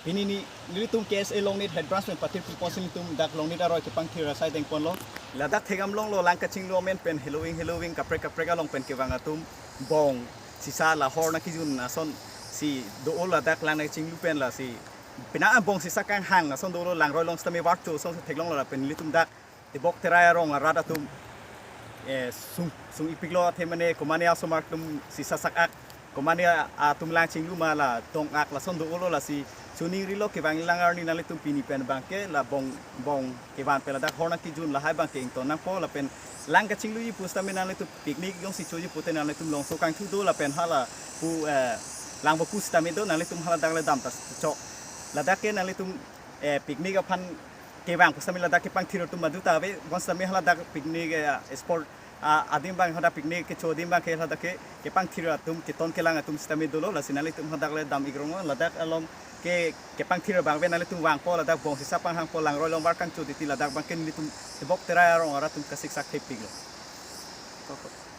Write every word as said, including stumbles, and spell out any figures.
Pini nelitum K S A Longnit Head Branch pen pathir pu ponsi nelitum dak Longnit aroi kepangthir asai dengponlo. Ladak thegam longlo, lang kachinglu amen pen heloving heloving kaprek kaprek along pen kevang atum bong sisa la hor nangkijun asonsi do-o, ladak lang nangchinglu pen lasi pina bong sisa kanghang ason do-o, langroi along sitame varcho asonsi theklonglo lapen nelitum dak Tebok Terai arong arat atum eh, sung sung-ikpiklo, athe mane komane asomar atum sisa sak-ak, komane atum lang chinglu ma la dong-ak lason do-olo, lasi choningrilo kevang lang arni nanglitum pini pen abangke la bong bong kevan pen ladak hor nangkijun lahai abangke ington nangpo lapen lang kachingluji pusitame nanglitum picnic jongsi choji pute nanglitum longso kangthu do lapen hala pu eh, lang bo pusitame do, nanglitum hala dak le dam ta chok. Ladak ke nanglitum eh, picnic aphan kevang pusitame ladak kepangthir atum madu ta ave, bonsitame hala dak picnic eh, sport ah, adim abang hadak picnic kecho adim abangke hadak ke kepangthir atum keton kelang atum sitame dolo, lasi nanglitum hadak le dam-ik rong, ladak along ke kepangthir abang ave, nanglitum vangpo, ladak bong sisa panghangpo, langroi along var kangcho titi, ladak abangke nelitum Tebok Terai arong arat atum kasiksak thepiklo.